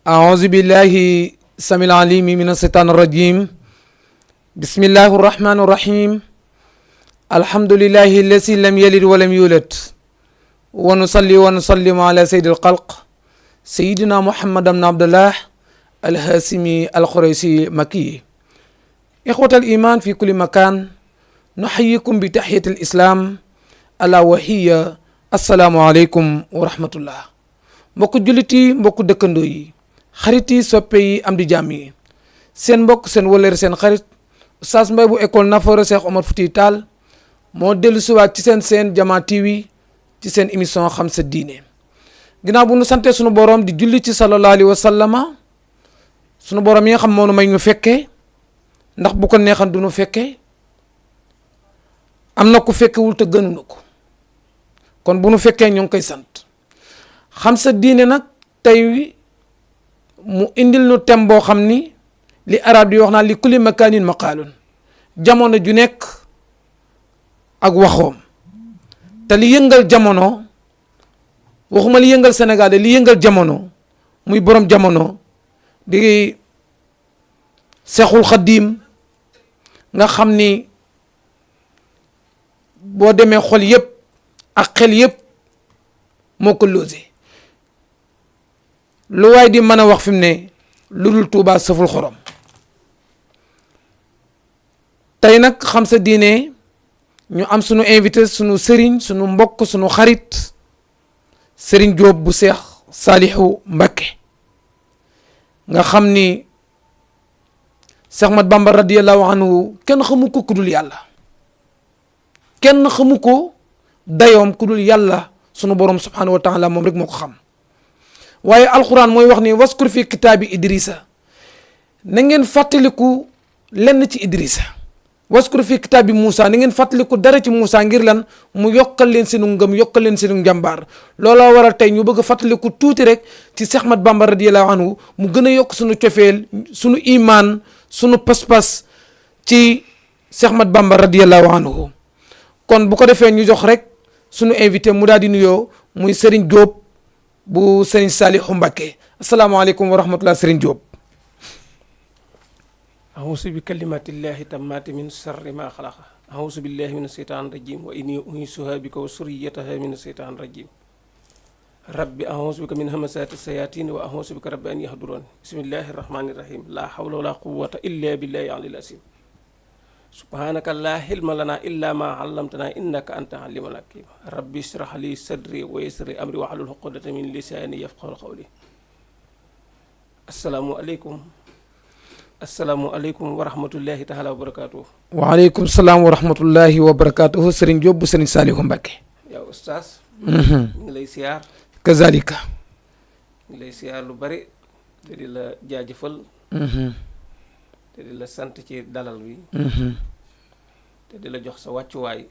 أعوذ بالله السميع العليم من الشيطان الرجيم بسم الله الرحمن الرحيم الحمد لله الذي لم يلد ولم يولد ونصلي ونسلم على سيد الخلق سيدنا محمد بن عبد الله الهاشمي القريشي مكي إخوة الإيمان في كل مكان نحييكم بتحية الإسلام ألا وهي السلام عليكم ورحمة الله mbokku jullit yi mbokku dëkkandoo yi xarit yi soppe yi am di jàmm yi seen mbokk seen wëllëre seen xarit Oustaz Mbaye bu école Nafoore Cheikh Omar Foutiyou Tall moo dellu siwaat ci seen Jamaa TV ci seen émission xam sa diine ginnaaw bu nu sante sunu borom di julli ci sallallahu alayhi wa sallama sunu borom yi nga xam moo nu may ñu fekkee ndax bu ko neexan du nu fekkee am na ku fekkewul te gënu na ko kon bu nu fekkee ñu ngi koy sant xam sa diine nag tey mu indil nu thème boo xam ni li arab di wax naa li kulli makaanin maqaalun jamono ju nekk ak waxoom te li yëngal jamono waxuma li yëngal Sénégal de li yëngal jamono muy borom jamono di Seexul Xadiim nga xam ni boo demee xol yëpp ak xel yëpp moo ko logé lu waay di mën a wax fi mu ne lu dul Tuubaa saful xorom tey nag xam sa diine ñu am sunu invité sunu sëriñ sunu mbokk sunu xarit sëriñ Jóob bu Seex Saalihu Mbakke nga xam ni Seex Ahmad Bamba radiyallahu anhu kenn xamu ko ku dul yàlla kenn xamu ko dayoom ku dul yàlla sunu borom subhanahu wa taala moom rek moo ko xam waaye alquran mooy wax ni waskur fi kitaabi Idrissa na ngeen fàttaliku lenn ci Idrissa waskur fi kitaabi Moussa na ngeen fàttaliku dara ci Moussa ngir lan mu yokkal leen seenu ngëm yokkal leen seenu njàmbaar looloo waral tey ñu bëgg a fàttaliku tuuti rek ci Seex Ahmad Bamba radiyallahu anhu mu gën a yokk sunu cofeel sunu imaan sunu pas-pas ci Seex Ahmad Bamba radiyallahu anhu kon bu ko defee ñu jox rek sunu invité mu daal di nuyoo muy Serigne Diop bu Serigne Saalihu Mbakke asalaamaaleykum wa rahmatulah Serigne Diop. auzu bi kalimatillahi tammati min sharri ma xalaqa auzu billahi min asheytaan rajim wa inni u'iizuha bika wa surriyataha min asheytaan rajim rabbi auzu bika min hamasati sayatin wa auzu bika rabbi an yahduroon bismillahi rahmani rahim la hawla wala quwwata illa billahi alil asim subhanaka la hilma lana illa ma allamtana innaka anta alimul hakim rabbi ishrah li sadri wa yassir li amri wahlul uqdatan min lisani yafqahu qawli assalaamu aleykum wa rahmatullahi taala wa barakatuh. waaleykum salaam wa rahmatullahi wa barakatuh Serigne Diop bu Serigne Saalihu Mbakke. yow oustaz. ñu ngi lay siyaar. kazalika. ñu ngi lay siyaar lu bari te di la jaajëfal. te di la sant ci dalal bi. te di la jox sa wàccuwaay.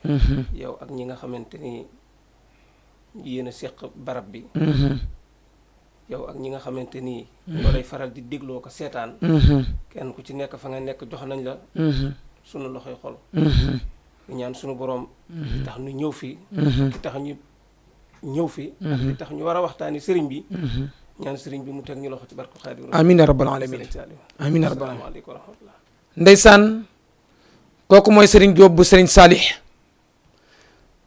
yow ak ñi nga xamante ni yéen a seq barab bi. yow ak ñi nga xamante ni. ñoo lay faral di dégloo ko seetaan. kenn ku ci nekk fa nga nekk jox nañ la. sunu loxoy xol. ñu ñaan sunu borom. li tax ñu ñëw fi. li tax ñu ñëw fi. ak li tax ñu war a waxtaani sëriñ bi. ñaan sëriñ bi mu teg ñu loxo ci barke Xaadim. amiin ya rabbal alamin amiin ya rabbal alamin. asalaamaaleykum wa rahmatullah. ndeysaan kooku mooy Serigne Diop bu Serigne Saalih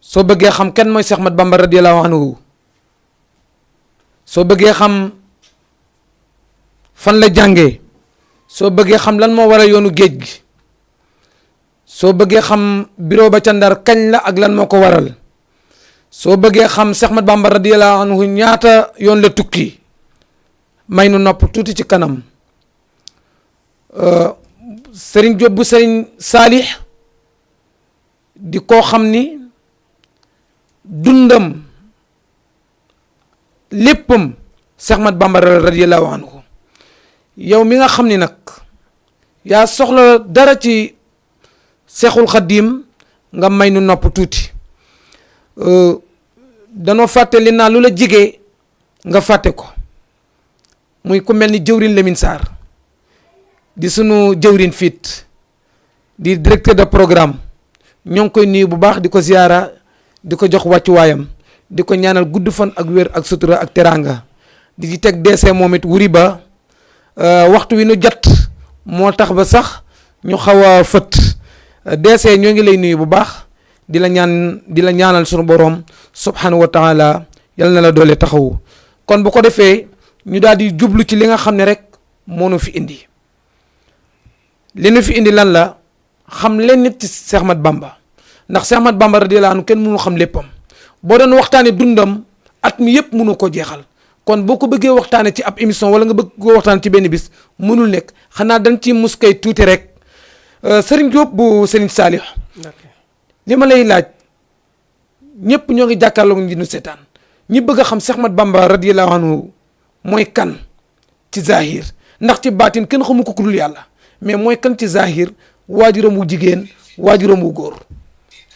soo bëggee xam kenn mooy Seex Ahmad Bamba radiyallahu anhu soo bëggee xam fan la jàngee soo bëggee xam lan moo waral yoonu géej gi soo bëggee xam bureau ba ca Ndar kañ la ak lan moo ko waral soo bëggee xam Seex Ahmad Bamba radiyallahu anhu ñaata yoon la tukki may nu nopp tuuti ci kanam Serigne Diop bu Serigne Saalih di koo xam ni dundam léppam Seex Ahmad Bamba radiyallahu anhu yow mi nga xam ni nag yaa soxla dara ci Seexul Xadiim nga may nu nopp tuuti danoo fàtte li naa lu la jigee nga fàtte ko muy ku mel ni jëwrin Lamine Sarr di sunu jëwrin fit di directeur de programme ñoo ngi koy nuyu bu baax di ko ziyaara di ko jox wàccuwaayam di ko ñaanal gudd fan ak wér ak sutura ak teraanga di ci teg DC moom it wuri ba waxtu wi nu jot moo tax ba sax ñu xaw a fët DC ñoo ngi lay nuyu bu baax di la ñaanal sunu boroom subhanahu wa taala yal na la doole taxawu kon bu ko defee ñu daal di jublu ci li nga xam ne rek moo nu fi indi li nu fi indi lan la xam leen nit ci Cheikh Ahmad Bamba ndax Cheikh Ahmad Bamba radiyallahu anhu kenn mënu xam léppam boo doon waxtaane dundam at mi yëpp mënu ko jeexal kon boo ko bëggee waxtaane ci ab émission wala nga bëgg ko waxtaane ci benn bis mënul nekk xanaa dañ ci muskay tuuti rek Serigne Diop bu Serigne Saliou li ma lay laaj ñëpp ñoo ngi jàkkaarloog ñi nu seetaan ñi bëgg a xam Cheikh Ahmad Bamba radiyallahu anhu mooy kan ci zahir ndax ci baatin kenn xamu ko ku dul yàlla mais mooy kan ci zahir waajuram wu jigéen waajuram wu góor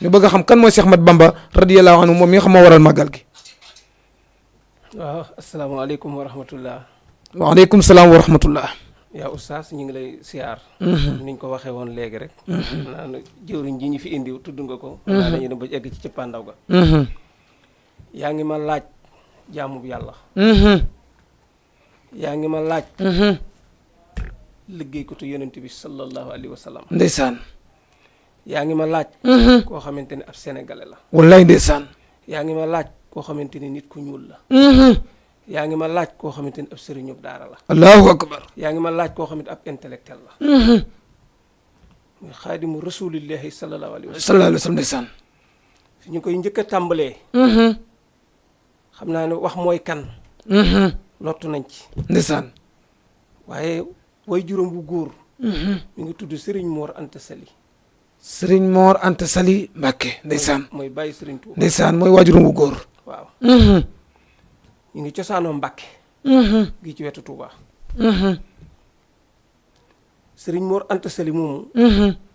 ñu bëgg a xam kan mooy Cheikh Ahmad Bamba radiyallahu anhu moom mi nga xam moo waral màggal gi. waaw asalaamaaleykum wa rahmatullah. waaleykum salaam wa rahmatullah. yaa oustaz ñu ngi lay siyaar. niñ ko waxee woon léegi rek. naan jëwriñ ji ñu fi indi tudd nga ko. naa nañu dem ba egg ci cëppaandaw ga. yaa ngi ma laaj jaamub yàlla. yaa ngi ma laaj. liggéeykatu yonent bi sallallahu alayhi wa sallam. ndeysaan. yaa ngi ma laaj. koo xamante ni ab sénégalais la. wallaay ndeysaan. yaa ngi ma laaj koo xamante ni nit ku ñuul la. yaa ngi ma laaj koo xamante ni ab sëriñub daara la. allahu akbar. yaa ngi ma laaj koo xamante ab intellectuel la. muy xaadimu rasulillahi sallallahu alayhi wa sallam. sallallahu alayhi wa sallam ndeysaan. fi ñu koy njëkk a tàmbalee. xam naa ne wax mooy kan. lottu nañ ci. ndeysaan. waaye way juróom bu góor. mi ngi tudd Serigne Mor Anta Sali. Serigne Mor Anta Sali Mbàkke ndeysaan. mooy bàyyi Serigne Touba. ndeysaan mooy waajuram wu góor. waaw. ñu ngi cosaanoo Mbàkke. gi ci wetu Touba. Serigne Mor Anta Sali moomu.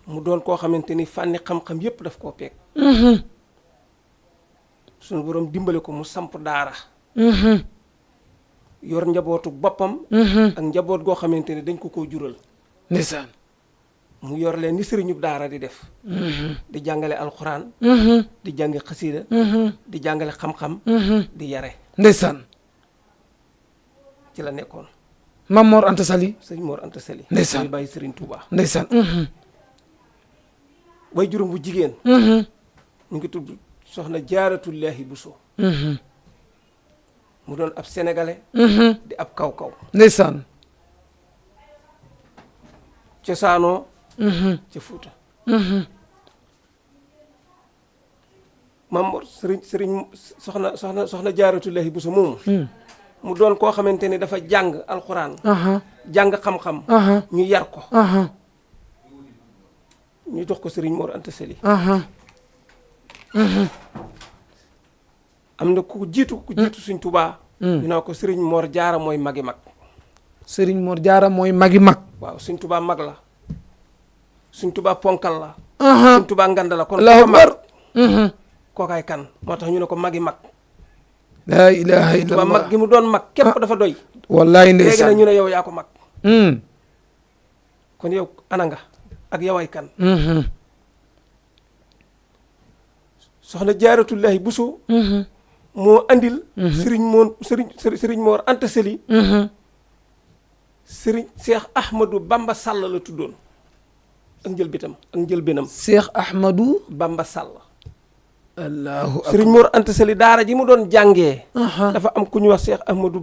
mu doon koo xamante ni fànni xam-xam yépp daf koo peeg. suñu borom dimbale ko mu samp daara. yor njabootu boppam. ak njaboot goo xamante ni dañ ko koo jural. ndeysaan. mu yor leen ni sëriñub daara di def. di jàngale alxuraan. di jàngi xasiida. di jàngale xam-xam. di yare. ndeysaan. ci la nekkoon. Mam Mor Anta Sali. sëñ Mor Anta Sali. ndeysaan muy bàyyi sëriñ Touba. ndeysaan. way juróom bu jigéen. mu ngi tudd soxna Jaaratullaahi Buso. mu doon ab sénégalais. di ab kaw-kaw. ndeysaan. cosaanoo. ca Fuuta. Mam Mor sëriñ soxna Jaaratullaahi Buso moomu. mu doon koo xamante ni dafa jàng alxuraan. jàng xam-xam. ñu yar ko. ñu jox ko Serigne Mor Anta Sali. am na ku jiitu suñ Touba. ñu naa ko Serigne Mor Jaara mooy magi mag. Serigne Mor Jaara mooy magi mag. waaw suñ Touba mag la. suñ Touba ponkal la. suñ Touba ngand la kon. allahu akbar. kookaay kan moo tax ñu ne ko magi mag. laa ilaha illallah. mag gi mu doon mag képp dafa doy. wallaay léegi ndeysaan. nag ñu ne yow yaa ko mag. kon yow ana nga ak yow ay kan. soxna Jaaratullaahi Buso. moo andil. Serigne Mor Anta Sali. Serigne Cheikh Ahmadou Bamba Sall la tuddoon. ak njëlbéenam. Cheikh Ahmadou Bamba Sall. allahu akbar. Serigne Mor Anta Sali daara ji mu doon jàngee. dafa am ku ñu wax Cheikh Ahmadou